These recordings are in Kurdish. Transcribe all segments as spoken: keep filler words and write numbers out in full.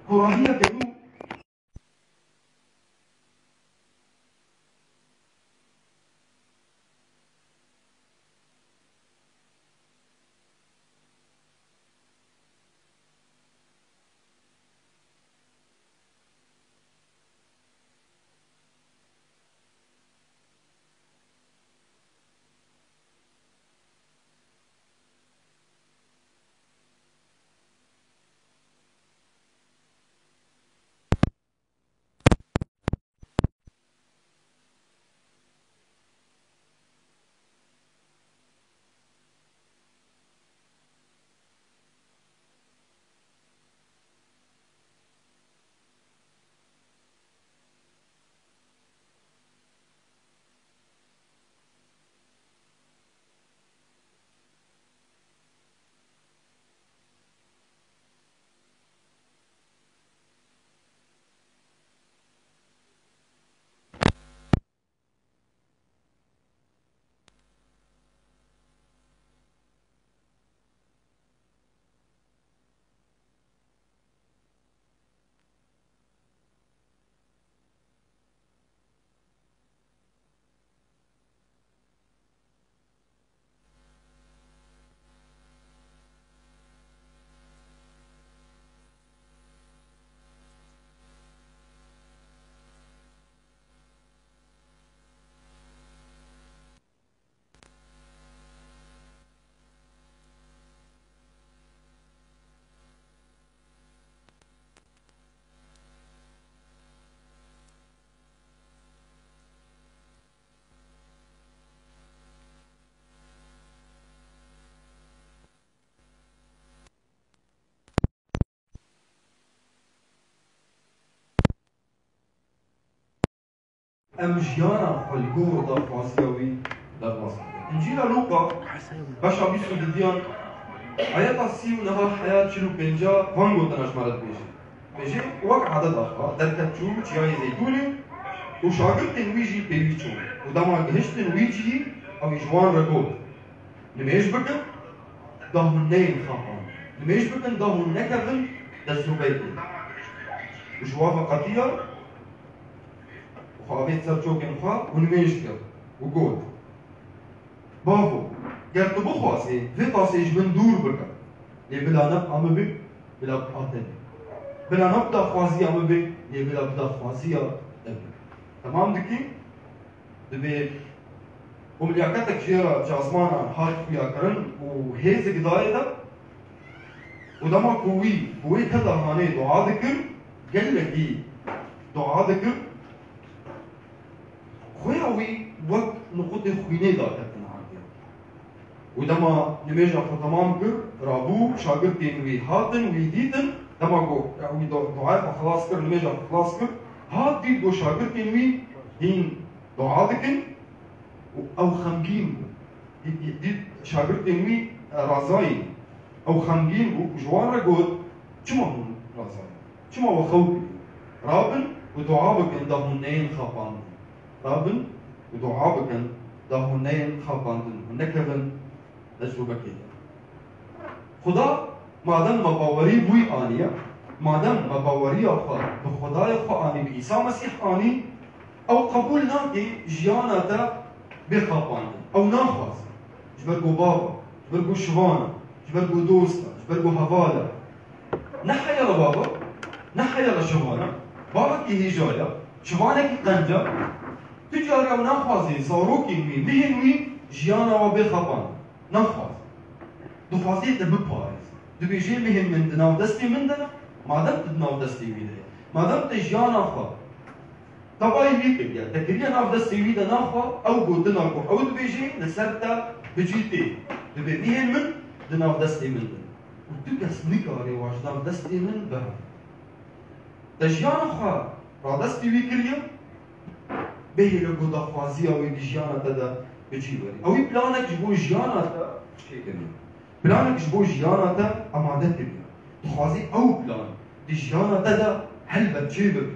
Kurahiyeke nû. Em jiyana xwe li gor daxwaziya wî derbas bikin. Încîla Lûqa, beşa bîst û duyan, ayeta sî û neha heya çil û pênca van gotina ji me re dibêje. Dibêje, wek adeta xwe derket çû çiyayê Zeytûnê û şagirtên wî jî pê wî çûn û dema gihiştin wî cihî, ew ê ji wan re got, Nimêj bikin, da hûn neyên xapan. Nimêj bikin, da hûn nekevin destûbeytê. Û ji wa ve qetiya û xwe avêt ser çokên xwe û nimêj kir û got, Bavo, ger tu bixwazê vê tasê ji min dûr bike, lê bila ne a min be, bila a te be. Bila ne bi daxwaziya min be, lê bila bi daxwaziya te be. Temam dikî? Dibê û milyaketek jê re ji asmanan hat xuyakirin û hêzik dayê de û dema ku wî bi wê keda hanê dua dikir, gelekî dua dikir, xuya wî wek nuqutê xwînê daketin erdê. Û dema nimêja xwe temam kir, rabû, şagirtên wî hatin, wî dîtin, dema ku wî do-, duayê xwe xilas kir, nimêja xwe xilas kir, hat dît ku şagirtên wî hîn dua dikin û ew xemgîn bû. Dît, dît, dît şagirtên wî, e, razayî. Ew xemgîn bû û ji wan re got, Çima hûn razayî? Çima we xew kiriye? Rabin û dua bikin da hûn neyên xapandin. Rabin û dua bikin da hûn neyên xapandin, hûn nekevin destûbekê de. Xuda, madem me bawerî bi wî aniye, madem me baweriya xwe bi Xwedayê xwe anî, bi Îsa Mesîh anî, ew qebûl nake jiyana te bê xapandin. Ew naxwaze. Ji ber ku bava, ji ber ku şivan e, ji ber ku dost e, ji ber ku heval e. Ne heyala bava, ne heyala şivana, bavekî hêja ye, şivanekî qenc e, tu carî ew naxwaze zarokên wî, mihên wî jiyana we bê xapandin. Naxwaze. Dixwaze te biparêze. Dibêje mihên min di nav destê min de ne, madem tu di nav destê wî de ye, madem te jiyana xwe Tebayî wî kiriye, te kiriye nav destê wî de naxwe, ew gotina ku ew dibêje, li ser te bi cî tê. Dibê mihên min di nav destê min de. Û tu kes nikare wa ji nav destê min biheve. Te jiyana xwe radestî wî kiriye, bihêle ku daxwaziya wî di jiyana te de bi cî werî. Ew ê planek ji bo jiyana te çêkiriye. Planek ji bo jiyana te amade kiriye. Dixwazî ew plan di jiyana te de helbet çêbibe.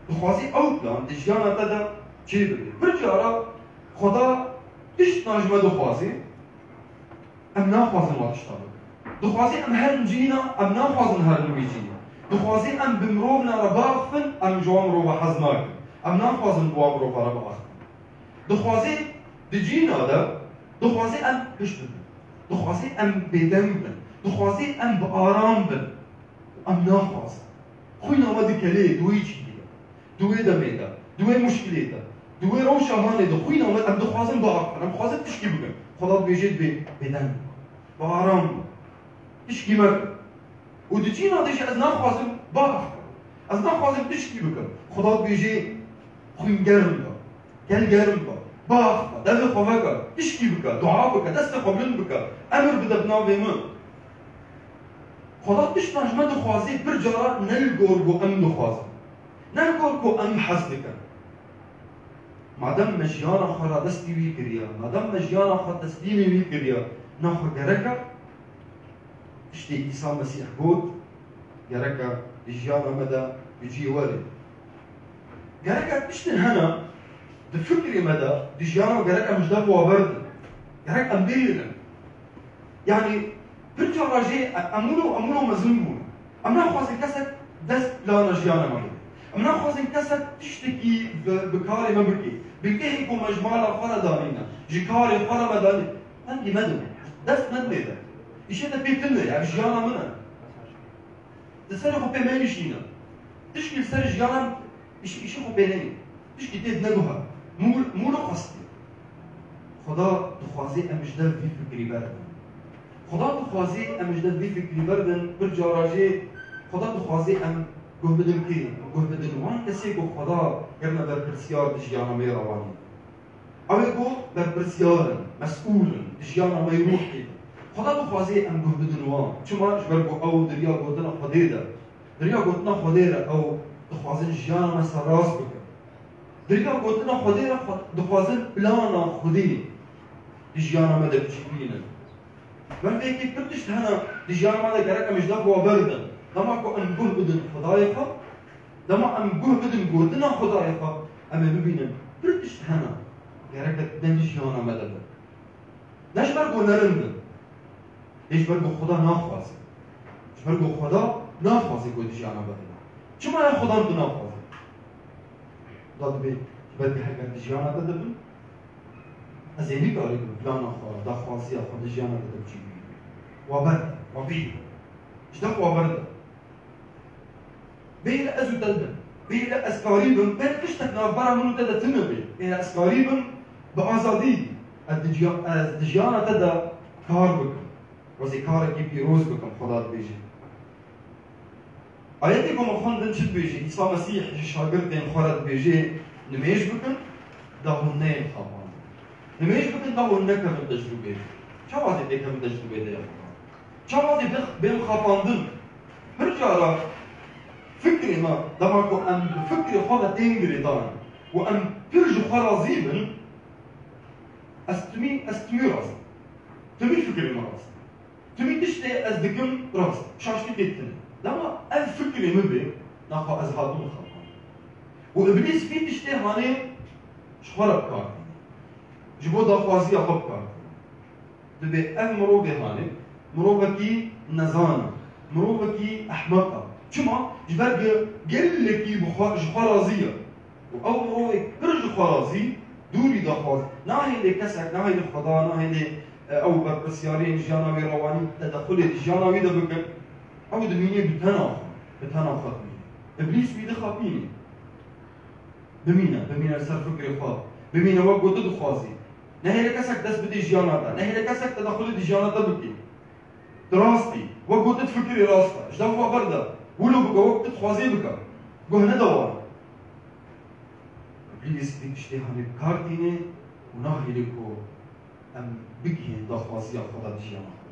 Dixwazî ew plan di jiyana te de çêbibe. Pir cara Xweda tiştna ji me dixwazê, em naxwazin wa tişta bikin. Dixwazê em herin cihîna, em naxwazin herin wî cihî. Dixwazî em bi mirovna re biaxifin, em ji wan mirova hez nakin. Em naxwazin bi wan mirova re biaxifin. Dixwazî di cîna de, dixwazî em pişt bibin. Dixwazî em bêdeng bin. Dixwazî em bi aram bin. Em naxwazin. Xwîna me dikelê, di wê çîkî de, di wê demê de, di wê muşkilê de, di wê rewşa hanê de, xwîna me, em dixwazin biaxifin. Em dixwazin tişkî bikin. Xweda dibêje dibê bêdeng bin. Bi aram bin. Tişkî mekin. Û di cîna de jî ez naxwazim biaxife. Ez naxwazim tişkî bikim. Xweda dibêje xwîngerm be, kelgerm be, biaxife, devê xwe veke, tişkî bike, dua bike, destê xwe bilind bike, emir bide bi navê min. Xweda tiştan ji me dixwaze pir cara ne li gor ku em dixwazin. Ne li gor ku em hez dikin. Madem me jiyana xwe radestî wî kiriye, madem me jiyana xwe teslîmê wî kiriye, naxwe gerek e Tiştê Îsa Mesîh got, gerek e di jiyana me de bi cî were. Gerek e tiştin hene di fikrê me de, di jiyana gerek em ji dev wa berdin. Gerek em bihêlin. Yanî pir cara jê em wilo, em wilo mezin bûn. Em naxwazin kesek dest plana jiyana me bike. Em naxwazin kesek tiştekî bi, bi karê me bike. Bi kehê ku me ji mala xwe re danîne, ji karê xwe re me danîne. Dengê me dime. Dest me dime de. Îşê te pê tune ye, ev jiyana min e. Di serê xwe pê me nişîne. Tişkî li ser jiyana îşî, îşî xwe pê neyê. Tişkî tê neguhe. Mûl, mûl û xwestî. Xweda dixwaze em ji dev vî fikrî berdin. Xweda dixwaze em ji dev vî fikrî berdin, bir cara jê Xweda dixwaze em guh bidin kê? Guh bidin wan kesê ku Xweda kirine berpirsiyar di jiyana me rewanî. Ew ê ku berpirsiyar in, mesûl in, di jiyana me yê ruhî de. Xweda dixwaze em guh bidin wan. Çima? Ji ber ku ew di riya gotina Xwedê de, di riya gotina Xwedê re ew dixwazin jiyana me serrast bikin. Di riya gotina Xwedê re xwe, dixwazin plana Xwedê di jiyana me de biçîbînin. Ber vê yekê pir tişt hene di jiyana me de gerek em ji dev wa berdin. Dema ku em guh bidin Xwedayê xwe, dema em guh bidin gotina Xwedayê xwe, em ê bibînin pir tişt hene gerek ne di jiyana me de bin. Ne ji ber ku ne rind in, lê ji ber ku Xweda naxwaze. Ji ber ku Xweda naxwaze ku di jiyana me de bin. Çima ya Xweda tu naxwaze? Xweda dibê, ji ber ku heger di jiyana te de bin, Ez ê nikaribim plana xwe, daxwaziya xwe di jiyana de biçî bînim. Wa berde, wa bî. Ji dest wa berde. Bêhile ez û te dibin. Bêhile ez karîbim, bêhile tiştek navbera min û te de tune be. Bêhile ez karîbim bi azadî ez di jiya-, ez di jiyana te de kar bikim. Ez ê karekî pîroz bikim, Xweda dibêje. Ayetê ku me xwendin çi dibêje? Îsa Mesîh ji şagirtên xwe re dibêje, nimêj bikin, da hûn neyên xapandin. Nimêj bikin, da hûn nekevin tecrûbeyê de. Çawa ez ê têkevim tecrûbeyê de ya Xwedan? Çawa ez ê bix-, bêm xapandin? Pir cara fikrê me, dema ku em bi fikrê xwe ve tên girêdan û em pir ji xwe razî bin, ez timî, ez timî rast im. Timî fikrê me rast e. Timî tiştê ez dikim rast, şaştî pê tune. Dema ev fikrê min bê, naxwe ez hatime xapandin. Û Îblîs vî tiştê hanê ji xwe re bi kar tîne. Ji bo daxwaziya xwe bi kar tîne. Dibê ev mirovê hanê, mirovekî nezan e, mirovekî ehmeq e. Çima? Ji ber ge-, gelekî bi xwe, ji xwe razî ye. Û ew mirovê pir ji xwe razî, dûrî daxwaz. Nahêlê kesek, nahêlê Xweda, nahêlê, e, ew berpirsiyariyên jiyana wî rewanî tedexulê di jiyana wî de bikin. Ew dimînê bi tena xwe, bi tena xwe dimîne. Îblîs wî dixapîne. Bimîne, bimîne li ser fikrê xwe. Bimîne wek ku tu dixwazî. Nehêle kesek dest bidê jiyana te. Nehêle kesek tedexulê di jiyana te bike. Tu rast î. Wek gotin, fikrê rast e. Ji dest xwe berde. Wilo bike, wek tu dixwazî bike. Guh nede wan. Îblîs vî tiştê hanê bi kar tîne û nahêle ku em bigihên daxwaziya Xweda di jiyana xwe.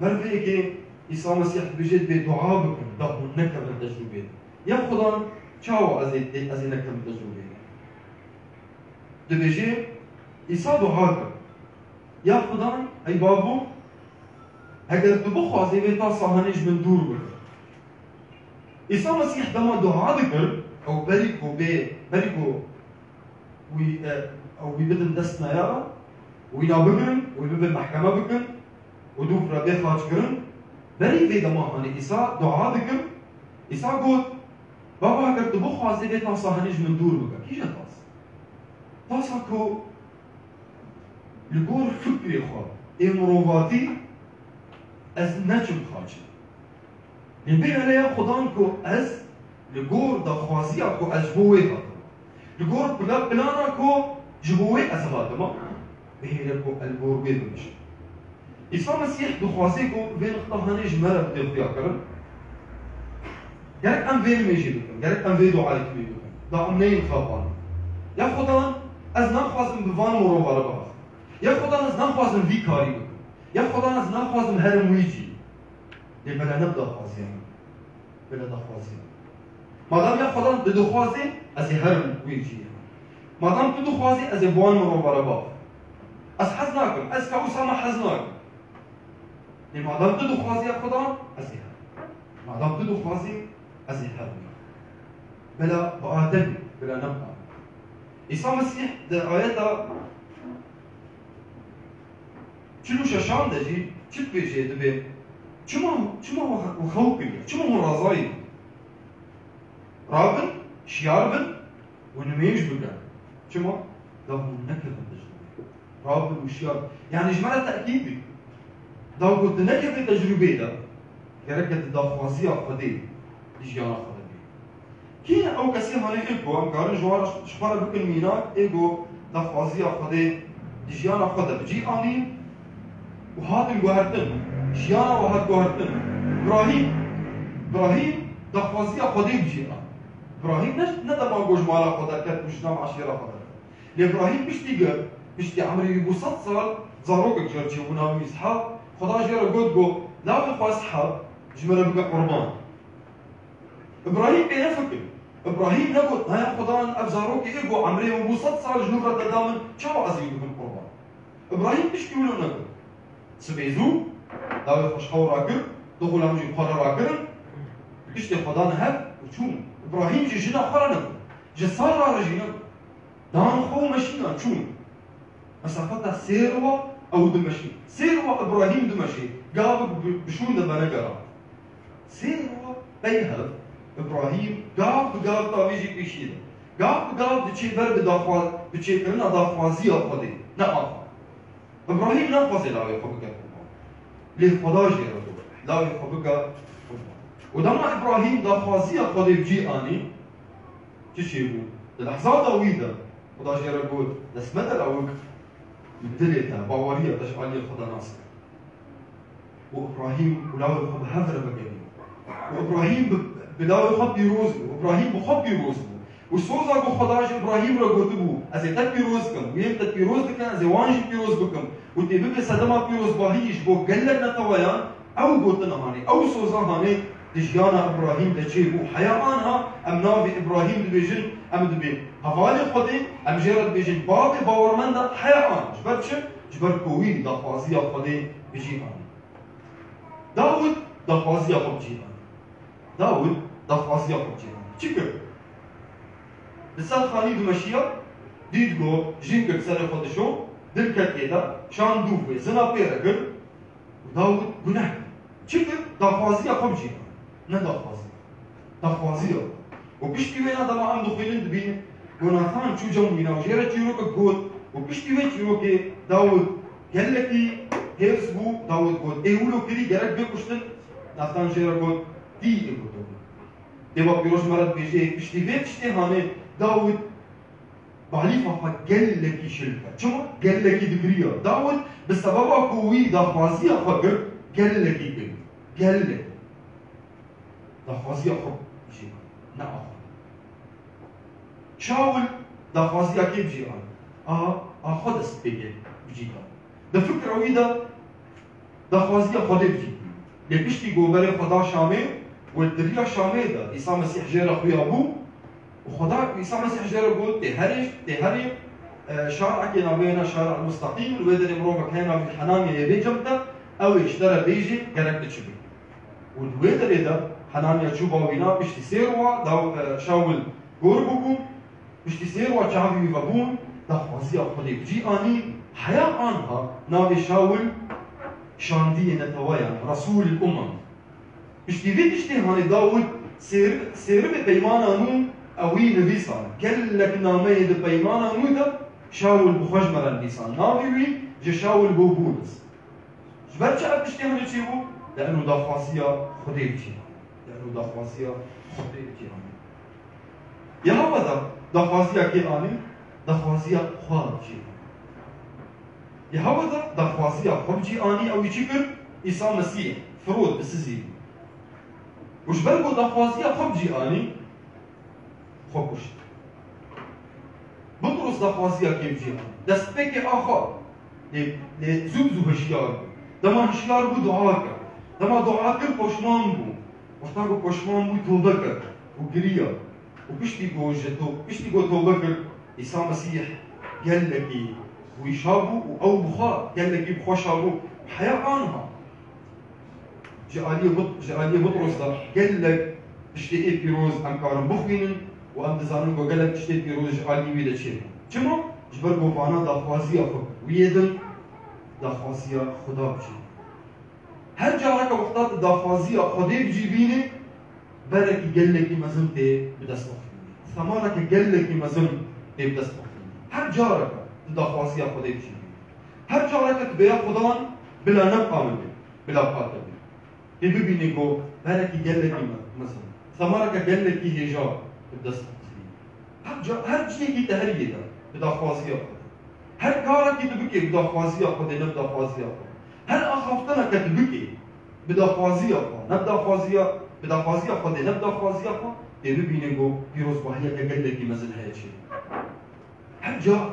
Ber vê yekê Îsa Mesîh dibêje, dibê dua bikin, da hûn nekevin tecrûbeyê de. Ya Xwedan, çawa ez ê, ez ê nekevim tecrûbeyê de? Dibêje, Îsa dua kir. Ya Xudan, ey Bavo, heger tu bixwazî vê tasa hanê ji min dûr bike. Îsa Mesîh dema dua dikir, ew berî ku bê, berî ku wî, e, ew wî bidin dest neyara, wîna bigirin, wî bibe mehkeme bikin û dû re bê xaçkirin, berî vê dema hanê Îsa dua dikir, Îsa got, Baba, heger tu bixwazî vê tasa henî ji min dûr bike. Kîje tas? Tasa ku li gor fikrê xwe ê mirovatî ez neçim xaçin. Lê bihêle ya Xudan ku ez li gor daxwaziya ku ez ji bo wê hatim. Li gor pla-, plana ku ji bo wê ez hatim. Bihêle ku ez li gor wê bimijim. Îsa Mesîh dixwaze ku vê nixta hanê ji me re bide xuyakirin. Gerek em vê nimêjê bikin, gerek em vê duayê tune bikin. Da em neyên xapandin. Ya Xudan, ez naxwazim bi van mirova re biaxivim. Ya Xudan, ez naxwazim vî karî bikim. Ya Xudan, ez naxwazim herim wî cî. Lê bela ne bi daxwaziya min. Bela daxwaziya min. Madam ya Xudan, tu dixwazî, ez ê herim wî cî. Madam tu dixwazî, ez ê bi wan mirova re biaxivim. Ez hez nakim, ez ka wisa me hez nakim. Lê madam tu dixwazî ya Xudan, ez ê herim. Madam tu dixwazî, ez ê herim. Bela bi Ademê, bela ne bi Ademê. Îsa Mesîh di ayeta çil û şeşan de jî çi dibêje, dibê, çima, çima we xew kiriye? Çima hûn razayî? Rabin, şiyar bin û nimêj bikin. Çima? Da hûn nekevin tecrûbeyê. Rabin û şiyar. Yanî ji me re tekîd bî. Da ku tu nekevê tecrûbeyê de, gereke tu daxwaziya Xwedê di jiyana xwe de bî. Kî ne ew kesê hanê ê ku em karin ji wan re, ji xwe re bikin mînak, ê ku daxwaziya Xwedê di jiyana xwe de bi cî anîn û hatin guhertin, jiyana we hat guhertin? Îbrahîm, Îbrahîm daxwaziya Xwedê bi cî anî. Îbrahîm ne, ne dema ku ji mala xwe derket û ji nav eşîra xwe derket. Lê Îbrahîm piştî ku, piştî emrê wî bû sed sal, zarokek jê re çêbû navê wî Îshaq, Xweda jê re got ku, lawê xwe Îshaq ji min re bike qurban. Îbrahîm pê nefikir. Îbrahîm negot, naya Xudan, ev zarokê ê ku emrê min bû sed sal ji nû re te da min, çawa ez ê wî bikim qurban? Îbrahîm tiştî wilo negot. Sibê zû, dawê xwe ji xew rakir, du xulam jî xwe re rakirin, tiştê xwe dane hev û çûn. Îbrahîm ji jina xwe re negot. Ji Sara re jî negot. Dan xwe û meşînan çûn. Mesafeta sê riwa ew dimeşî. Sê riwa Îbrahîm dimeşî. Gavik bi, bi şûn de venegera. Sê riwa pey hev Îbrahîm gav bi gav tavêjî pêşî de. Gav bi gav diçê ber bi daxwa-, bi çêkirina daxwaziya Xwedê. Ne axa. Îbrahîm naxwaze lawê xwe bike qurban. Lê Xweda jê re got, lawê xwe bike qurban. Û dema Îbrahîm daxwaziya Xwedê bi cî anî, çi çêbû? Di lehzata wî de, Xweda jê re got, dest mede lawik li dilê te, baweriya te ji aliyê Xweda nas e. Û Îbrahîm û lawê xwe bi hev re vegerîn. Û Îbrahîm bi, bi lawê xwe pîroz bû. Îbrahîm bi xwe pîroz bû. Û soza ku Xweda ji Îbrahîm re gotibû, ez ê te pîroz bikim, û yên te pîroz dikin, ez ê wan jî pîroz bikim. Û tê bibe sedema pîrozbahiyê ji bo gelek neteweyan, ew gotina hanê, ew soza hanê di jiyana Îbrahîm de çêbû. Heya anha em navê Îbrahîm dibêjin, em dibê hevalê Xwedê, em jê re dibêjin bavê bawermenda heya an. Ji ber çi? Ji ber ku wî daxwaziya Xwedê bi cî anî. Dawid daxwaziya xwe bi cî anî. Dawid daxwaziya xwe bi cî anî. Çi kir? Li ser xanî dimeşiya, dît ku jinkek serê xwe dişo, dil ket ê de, şan dûv wê, zina pê re kir û Dawid guneh kir. Çi kir? Daxwaziya xwe bi cî anî. Ne daxwaziya. Daxwaziya. Û piştî wê na dema em dixwînin dibînin ku Natan çû cem wîna û jê re çîrokek got û piştî wê çîrokê Dawid gelekî hêrs bû, Dawid got, ê wilo kirî gerek bê kuştin. Natan jê re got, tî ê goto. Têva pîroz me re dibêje, piştî vê tiştê hanê Dawid balîfa xwe gelekî şil kir. Çima? Gelekî digiriya. Dawid bi sebeba ku wî daxwaziya xwe kir, gelekî kir. Gelekî. Daxwaziya xwe jî ne axwe. Şawil daxwaziya kê bi cî anî? A, a xwe dest pê kir bi cî da. Di fikra wî de daxwaziya Xwedê bi cî. Lê piştî ku berê xwe da Şamê û di riya Şamê de Îsa Mesîh jê re xuya bû û Xweda Îsa Mesîh jê re got, tê herê, tê herê, e, şarekê navê ne Şar el Musteqîm, li wê derê mirovek heye navê Henaniyayê bê cem te, ew ê ji te re bêjê gerek tu çi bî. Û di wê derê de Henaniya çû ba wîna, piştî sê roja da, e, Şawil gor bûbû, piştî sê roja çavê wî vebûn, daxwaziya Xwedê bi cî anî, heya anha navê Şawil şandiyê neteweyan, Resûlil Umem. Piştî vê tiştê hanê Dawid Sêr-, sêribê peymana nû ewî nivîsan. Gelek nameyê di peymana nû de Şawil bi xwe ji me re nivîsan. Navê wî ji Şawil bû Bûlis. Ji ber çi ev tiştê hene çêbû? Li eno daxwaziya Xwedê bi cî anî. Li eno daxwaziya Xwedê bi cî anî. Ya hewe da daxwaziya kê anî? Daxwaziya xwe bi cî anî. Ya hewe da daxwaziya xwe bi cî anî, ew ê çi kir? Îsa Mesîh firot, bi sizî bû. Û ji ber ku daxwaziya xwe bi cî anî, xwe kuşt. Butros daxwaziya kê bi cî anî. Destpêkê axa, lê, lê zû bi zû hişyar bû. Dema hişyar bû, dua kir. Dema dua kir, poşman bû. Wexta ku poşman bû, tobe kir û giriya. Û piştî ku ji to-, piştî ku tobe kir, Îsa Mesîh gelekî wî şa bû û ew bi xwe gelekî bi xwe şa bû. Heya aniha ji aliyê Bit-, ji aliyê Bitros de gelek tiştê ê pîroz em karin bixwînin û em dizanin ku gelek tiştê pîroz ji aliyê wî de çêbû. Çima? Ji ber ku vana daxwaziya xwe kir. Wî yê din daxwaziya Xuda bi cî. Her careke wexta tu daxwaziya Xwedê bi cî bînî, berekî gelekî mezin tê bi dest bixînî. Semareke gelekî mezin tê bi dest bixînî. Her careke tu daxwaziya Xwedê bi cî bînî. Her careke tu bêya Xudan bila nebqa min bê, bila pa te bê. Tê bibînî ku berekî gelekî me-, mezin. Semareke gelekî hêja tu bi dest bixînî. Her ca-, her ciyekî te herî yê de bi daxwaziya Xwedê. Her karekî tu bikê bi daxwaziya Xwedê, ne bi daxwaziya Xwe. Her axaftineke tu bikê bi daxwaziya Xwe, ne bi daxwaziya, bi daxwaziya Xwedê, ne bi daxwaziya Xwe, tê bibînê ku pîrozbahiyeke gelekî mezin heye çê. Her carek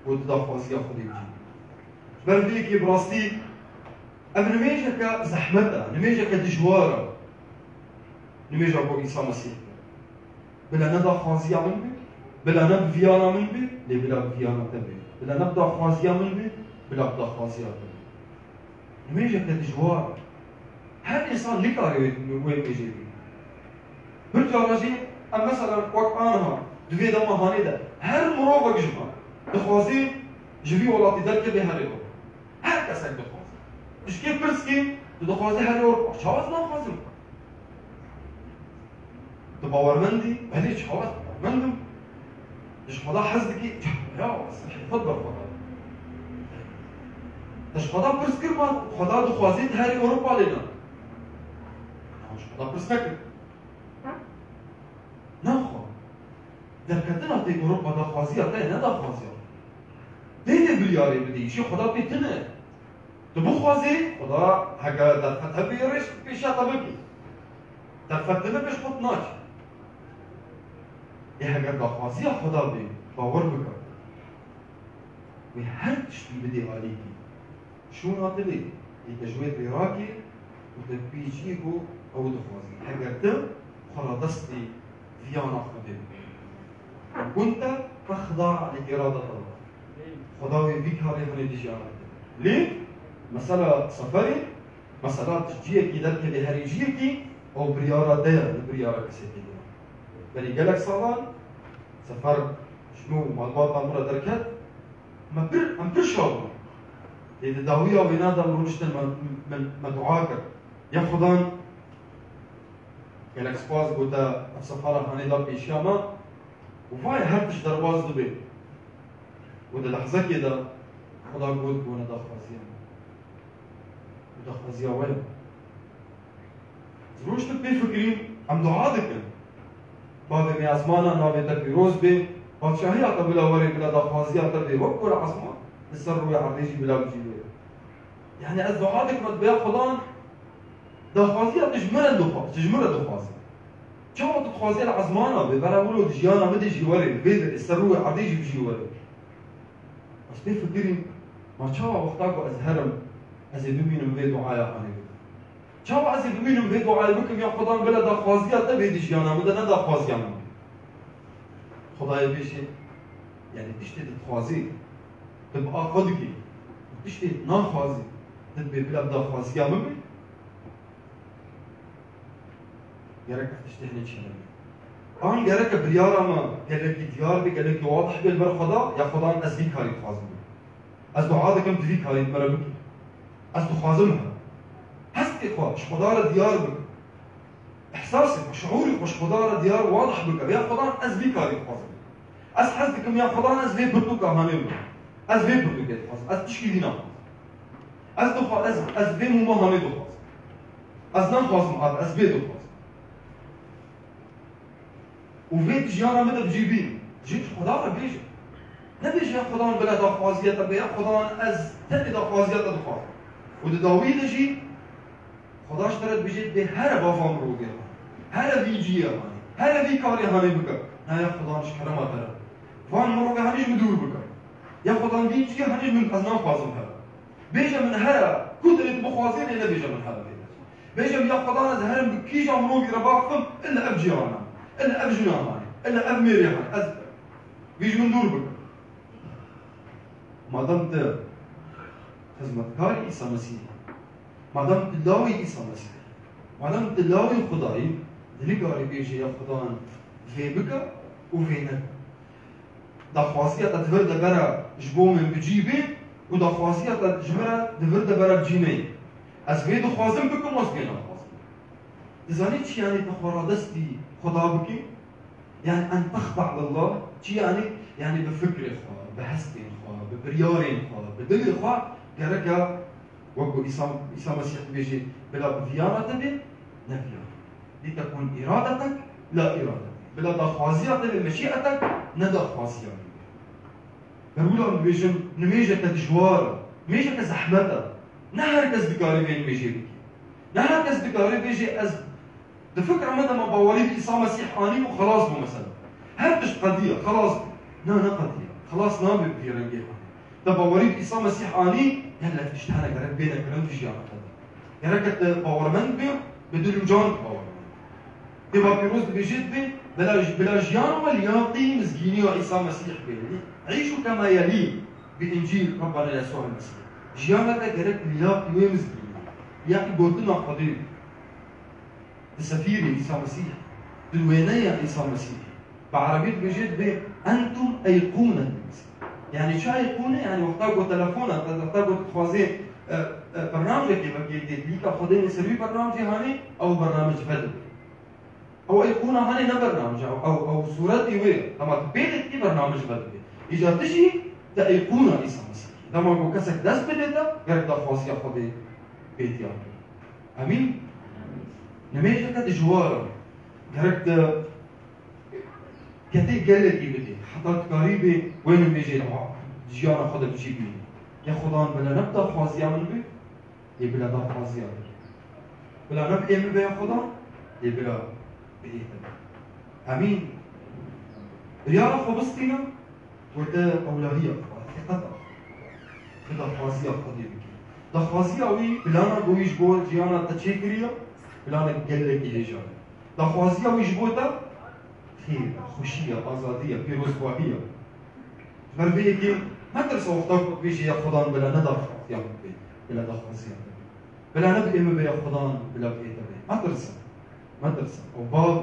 ku tu daxwaziya Xwedê bikî. Ji ber vê yekê bi rastî ev nimêjeke zehmet e, nimêjeke dijwar e. Nimêja ku Îsa Mesîh kir. Bila ne daxwaziya min be, bila ne bi viyana min be, lê bila bi viyana te be. Bila ne bi daxwaziya min be, bila bi daxwaziya te be. Nimêjeke dijwar e. Her însan nikare wê, wê nimêjê bîne. Pir cara jî em mesela wek aniha di vê dema hanê de her mirovek ji me dixwazî ji vî welatî derkeve herê xwe. Her kesek dixwaze. Ji kê pirs kî, tu dixwazî herî Ewropa. Çawa ez naxwazim? Tu bawermend î? Belê, çawa ez bawermend im. Tu ji Xweda hez dikî? Ya, ez xwe ber Xweda. Tu ji Xweda pirs kir, ma Xweda dixwazî tu herî Ewropa lê na. Ji Xweda pirs nekir. Naxwe. Derketina tê Ewropa daxwaziya te ye, ne daxwaziya min. Tê tê biryarê bidî, îşê Xweda pê tune. Tu bixwazî, Xweda heke derfet hebî, rêş pêşiya te bikî. Derfet tune, pêş xwe tu nakî. Ê heger daxwaziya Xweda bê, bawer bike. Wê her tiştî bidê alîkî. Şûna te bê, ê te ji wê pê rakê û te pêçiyê ku ew dixwazî. Heger tu xwe radestî viyana Xwedê bikî. Kunte texda li îradeta Allah. Xweda wê vî karê hene di jiyana te. Lê mesela seferê, mesela tu ciyekî derkevê herî ciyekî, ew biryara te ye, ne biryara kesekî din e. Berî gelek salan sefer ji min û malbata min re derket, me pir, em pir şa bûn. Lê di dawiya wêna de em rûniştin, me, me, me dua kir. Ya Xudan, gelek spas, got, te ev sefara hanê da pêşiya me û vay her tişt derbas dibe. Û di lehzekê de Xuda got, ku ne daxwaziya me. Û daxwaziya we ye. Rûştin pê fikirîn, em dua dikin. Bavê me ezmana, navê te pîroz bê, padşahiya te bila were, bila daxwaziya te bê, wek ku li ezman, li ser rûyê erdê jî bila bi cî were. Yani ez dua dikim, ez bêya Xudan, daxwaziya tu ji min re dixwa-, tu ji min re dixwazî. Çawa tu dixwazî li ezmana bê, bera wilo di jiyana min de jî were, vê derê, ser rûyê erdê jî bi cî were. Ez pê fikirîm, ma çawa wexta ku ez herim, ez ê bimînim vê duaya hanê bikim? Çawa ez ê bimînim vê duayê bikim, ya Xudan bila daxwaziya te bê di jiyana min de, ne daxwaziya min bê? Xwedayê bêjê, yani tiştê tu dixwazî, tu bi a xwe dikî. Tiştê tu naxwazî, tu dibê bila bi daxwaziya min bê? Gerek ev tiştê hinê çênebê. An gereke biryara me gelekî diyar be, gelekî wadih be li ber Xweda, ya Xwedan ez vî karî dixwazim. Ez dua dikim tu vî karî di me re bikî. Ez dixwazim he. Hestê xwe ji Xweda re diyar bikim. Îhsasê xwe, şiûrê xwe ji Xweda re diyar wadih bike. Ya Xwedan, ez vî karî dixwazim. Ez hez dikim, ya Xwedan, ez vê pirtûka hanê bim. Ez vê pirtûkê dixwazim. Ez tişkî dî naxwazim. Ez dixwa-, ez, ez vê mûma hanê dixwazim. Ez naxwazim av, ez vê dixwazim. Û vê di jiyana min de bi cî bîn. Jî ji Xweda re bêje. Nebêje, ya Xwedan, bila daxwaziya te be, ya Xwedan, ez tenê daxwaziya te dixwazim. Û di dawiyê de jî Xweda ji te re dibêje, dê here bava mirovê hanê. Here vî ciyê hanê. Here vî karê hanê bike. Na, ya Xwedan, ji kerema te re. Van mirovê hanê ji min dûr bike. Ya Xwedan, vî ciyê hanê ji min, ez naxwazim here. Bêje min here, ku dilê tu bixwazê lê nebêje min here vê. Bêje min, ya Xwedan, ez herim bi kîja mirovî re baxifim, illa ev cîran e, illa ev jina hanê, illa ev mêrê hanê. Ez vî ji min dûr bikim. Madem tu xizmetkarî Îsa Mesîh î, madem tu lawî Îsa Mesîh î, madem tu lawî Xwedayî, tu nikarî bêjî ya Xwedan vê bike û vê neke. Daxwaziya te di vir de bere ji bo min bi cî bê û daxwaziya te ji min re di vir de bere bi cî neyê. Ez vê dixwazim bikim, ez vê naxwazim. Dizanî çi yanî te xwe radestî Xweda bikî? Yani en texda lillah, çi yanî? Yani bi fikrê xwe, bi hestên xwe, bi biryarên xwe, bi dilê xwe gereke wek ku Îsa, Îsa Mesîh dibêjê, bila bi viyana te bê, ne viyana. Litekun îradetek la îradetî. Bila daxwaziya te bê meşîetek, ne daxwaziya min. Berwilan dibêjin, nimêjeke dijwar e, nimêjeke zehmet e. Ne her kes dikarê vê nimêjê bikî. Ne her kes dikarê bêjê, ez di fikra me de me bawerî bi Îsa Mesîh anî û xelas bû mesela. Her tişt qediya, xelas bû. Na, ne qediya. Xelas nabe bi vî rengê anî. Te bawerî bi Îsa Mesîh anî, gelek tişt hene gerek bêne kirin di jiyana te de. Gereke te bawermend bê, bi dil û can bawermend. Kitêba Pîroz dibêje, dibê, bila, bila jiyana we liyaqî mizgîniya Îsa Mesîh bê. Îşû kema yelî bi Încîl Rebbena Yesûa Mesîh. Jiyana te gerek liyaqî wê mizgînî, liyaqî gotina Xwedê, di sefîrê Îsa Mesîh, di wêneya Îsa Mesîh. Bi erebî dibêje, dibê, "Entum eyqûne." Yani çi eyqûne? Yani wexta ku telefona, wexta ku dixwazê, e, e, bernamecekê vekê dê, lîka Xwedê nê ser wî bernamecê hanê, ew bernamec vedibê. Ew eyqûna hanê ne bernamec e, ew, ew sûretê wê, dema tu pê dikî bernamec vedibê. Îca tu jî te eyqûna Îsa Mesîh î. Dema ku kesek dest bidê te, gerek daxwaziya Xwedê pê diyar be. Emîn? Nimêjeke dijwar e. Gerek te ketê gelekî bidê. Heta tu karî bê wê nimêjê di jiyana xwe de bi cî bînî. Ya Xudan bile ne bi daxwaziya min bê, lê bila daxwaziya te bê. Bila ne bi ê min be ya Xudan, lê bila bi ê te be. Emîn. Biryara xwe bistîne. Werte ewlahiya xwe, seqeta xwe, bi daxwaziya Xwedê bike. Daxwaziya wî, plana ku wî ji bo jiyana te çêkiriye, planek gelekî hêja ye. Daxwaziya wî ji bo te xêr e, xweşî ye, azadî ye, pîrozbahî ye. Ji ber vê yekê metirse wexta ku dibêjê ya Xudan bila ne daxwaziya min bê, bila daxwaziya te bê. Bila ne bi ê min bê ya Xudan, bila bi ê te bê. Metirse. Metirse. Ew bav e.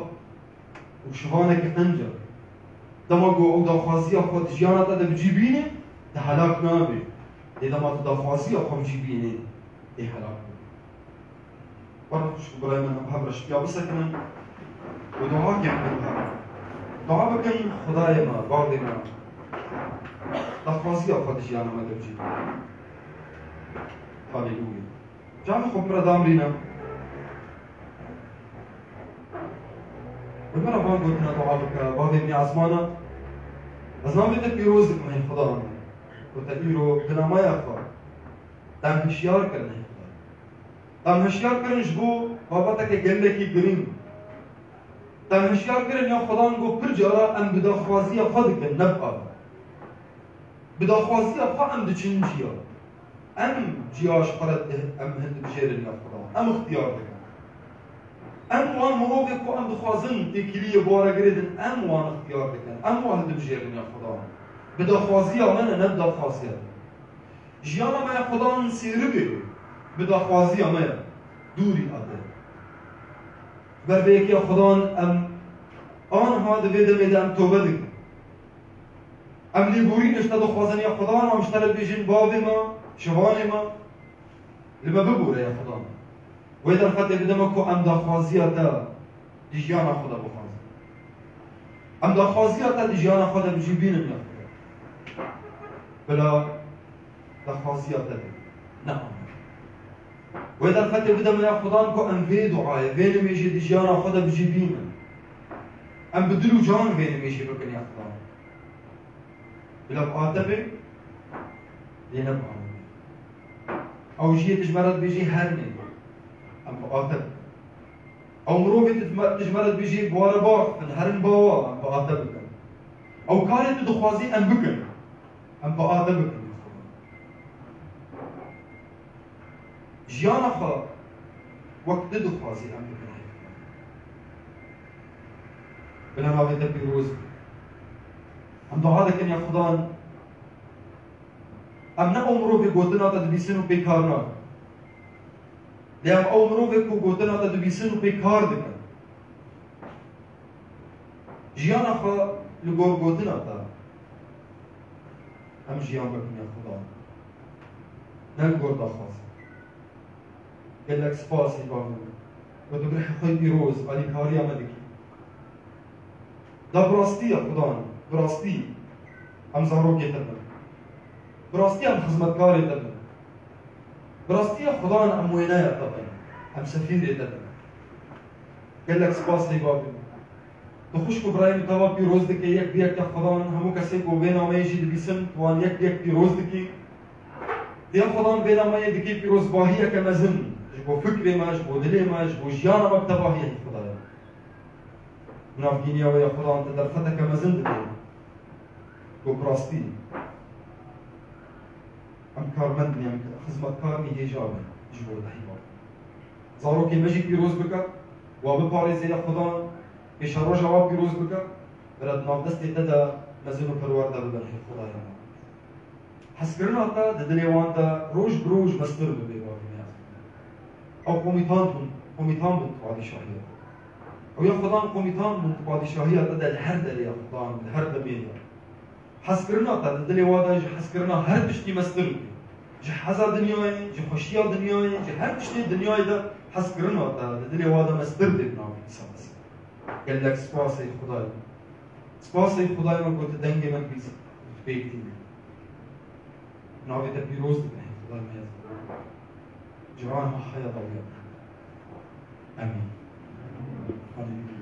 Û şivaneke qenc e. Dema ku ew daxwaziya xwe di jiyana te de bi cî bînî, te helak nabe. Lê dema tu daxwaziya xwe bi cî bînî, tê helak bibî. Were xwişk û birayê min, em hev re şitiya bisekinin û duakê bikin bi hev re. Dua bikin, Xwedayê me, Bavê me, daxwaziya xwe di jiyana me de bi cî bînî. Haleluya. Çavê xwe pira damrîne. Bi min re van gotina dua bike, Bavê min ê esmana, ez navê te pîroz dikim, hey Xuda min, ku te îro di namaya xwe te em hişyar kirin, hey Xuda. Te em hişyar kirin ji bo babeteke gelekî girîng. Te em hişyar kirin ya Xudan, ku pir cara em bi daxwaziya xwe dikin, ne bi ava. Bi daxwaziya xwe em diçin ciya. Em ciya ji xwe re di-, em hildibijêrin ya Xudan. Em ixtiyar dikin. Em wan mirovê ku em dixwazin têkiliyê bi we re girêdin, em wan ixtiyar dikin. Em wan hildibijêrin ya Xudan. Bi daxwaziya me ne, ne bi daxwaziya te. Jiyana me ya Xudan sêri bê, bi daxwaziya me ye, dûrî ate. Ber vê yekê ya Xudan em aniha di vê demê de em tobe dikin. Em lêborîn ji te dixwazin ya Xudan, em ji te re dibêjin, Bavê me, şivanê me, li me bibore ya Xudan. Wê derfetê bide me ku em daxwaziya te Di jiyana xwe de bixwazin. Em daxwaziya te di jiyana xwe de bi cî bînin ya Xuda. Bila daxwaziya te be. Ne amir. Wê derfetê bide me ya Xudan ku em vê duayê, vê nimêjê di jiyana xwe de bi cî bînin. Em bi dil û can vê nimêjê bikin ya Xudan. Bila bi ate be, lê ne bi ate be. Ew jiyê dijmeret bêjê her ne. Em bi ate bikin. Ew mirovê tu dime-, tu ji me re dibêjî, bi we re biaxifin, herin ba we, em bi ate bikin. Ew karê tu dixwazî, em bikin. Em bi ate bikin. Jiyana xwe wek tu dixwazî, em bikin. Bila navê te pîroz be. Em dua dikin ya Xudan. Em ne ew mirovê gotina te dibîsin û pê kar nakin. Lê em ew mirovê ku gotina te dibîsin û pê kar dikin. Jiyana xwe li gor gotina te em jiyan bikin ya Xuda. Ne li gor daxwazê. Gelek spas ê bavê min. Ku tu bi rihê xwe pîroz alîkariya me dikî. Da bi rastî ya Xudan, bi rastî em zarokê te bin. Bi rastî em xizmetkarê te bin. Bi rastî ya Xudan em wêneya te bin. Em sefîrê te bin. Gelek spas ey bavê min. Tu xwişk û birayê min teva pîroz dike, yek bi yek ya Xudan, hemû kesê ku vê nameyê jî dibîsin, tu wan yek bi yek pîroz dikî. Diya Xudan vê nameyê dikî pîrozbahiyeke mezin. Ji bo fikrê me, ji bo dilê me, ji bo jiyana me bi tevahiyê hî Xudaya. Navgîniya wê ya Xudan te derfeteke mezin dide. Ku bi rastî em karmend in, em xizmetkarên hêja bin ji bo te hî bavê. Zarokê me jî pîroz bike, wa biparêze ya Xudan, pêşeroja wa pîroz bike, bira di nav destê te de mezin û perwerde bibin hê Xudaya me. Hezkirina te di dilê wan de roj bi roj mestir bibe, bavê me. Ew komîtan bûn, komîtan bûn di padîşahiya te. Ew ya Xudan komîtan bûn di padîşahiya te de li her derê ya Xudan, li her demê de. Hezkirina te di dilê wa de ji hezkirina her tiştî mestir bû. Ji heza dinyayê, ji xweşiya dinyayê, ji her tiştê dinyayê de hezkirina te di dilê wa de mestir bê bi navê Îsa Mesîh. Gelek spas ey Xudayê. Spas ey Xudayê me ku tu dengê me dibîsî, tu pêk tînî. Navê te pîroz dikin ey Xudayê me ya. Ciwan ha haya dawiya. Emîn. Halelûya.